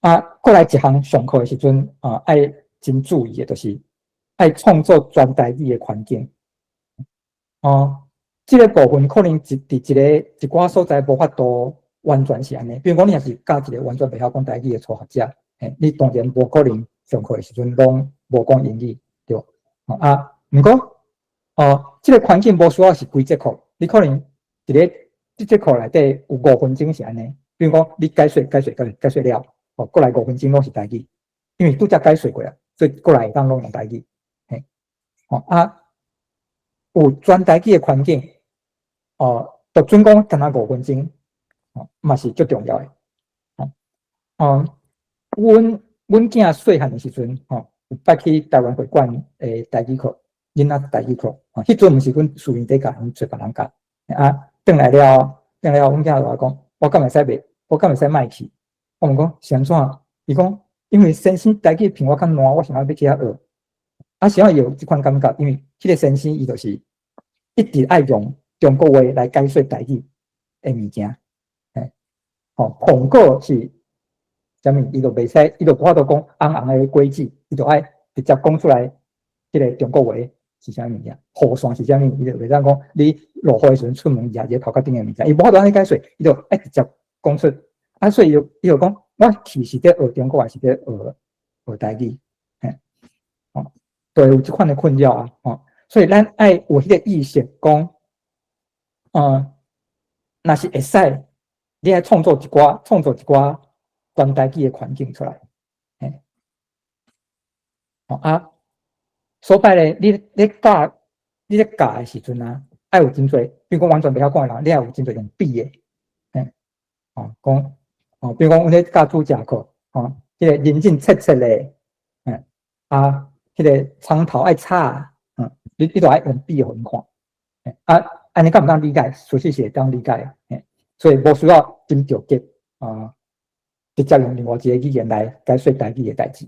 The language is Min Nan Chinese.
啊，過來一項上課的時陣啊，愛真注意的，就是愛創造全台語的環境。哦，這個部分可能一佇一個一寡所在無法度完全是按呢。比如講，你若是教一個完全袂曉講台語的初學者，嘿，你當然無可能上課的時陣攏無講英語，對無？啊，毋過，哦，這個環境無需要是規節課，你可能佇咧這節課內底有五分鐘是按呢。比如講，你解說解說解解說了，哦，過來五分鐘攏是台語，因為拄才解說過啊，所以過來會當攏用台語，嘿，哦啊，有全台語的環境，哦，就準講干焦五分鐘，哦，嘛是足重要的，哦，哦，阮囝細漢的時陣，吼，有捌去台灣會館的台語課，囡仔台語課，哦，彼陣毋是阮書院佇教，阮揣別人教，啊，轉來了，轉來了，阮囝就我講，我敢會使袂？我敢會使莫去？我問講是按怎？伊講因為先生台語比我較爛，我想欲去遐學。啊，是按怎有這款感覺？因為彼個先生伊就是一直愛用中國話來解說台語的物件，嘿，吼，蘋果是啥物？伊就袂使，伊就無法度講紅紅的果子，伊就愛直接講出來，這個中國話是啥物件？雨傘是啥物？伊就袂當講你落雨的時陣出門舉佇頭殼頂的物件，伊無法度按呢解說，伊就愛直接講出。啊，所以伊就講，我其實佇學中國話是佇學學台語，嘿，哦，對，有這款的困擾啊，吼，所以咱愛有彼個意識，講，若是會使，你愛創造一寡全台語的環境出來，嘿，哦啊，所擺咧，你咧教的時陣啊，愛有真濟，比如講完全袂曉講的人，你愛有真濟用比的，嘿，哦，講。哦，比如講，阮咧教煮食課，吼，彼個人參切切咧，啊，彼個蔥頭愛炒，你都愛用比予𪜶看，啊，按呢敢會當理解？事實是會當理解，所以無需要真著急啊，直接用另外一個語言來解說台語的代誌。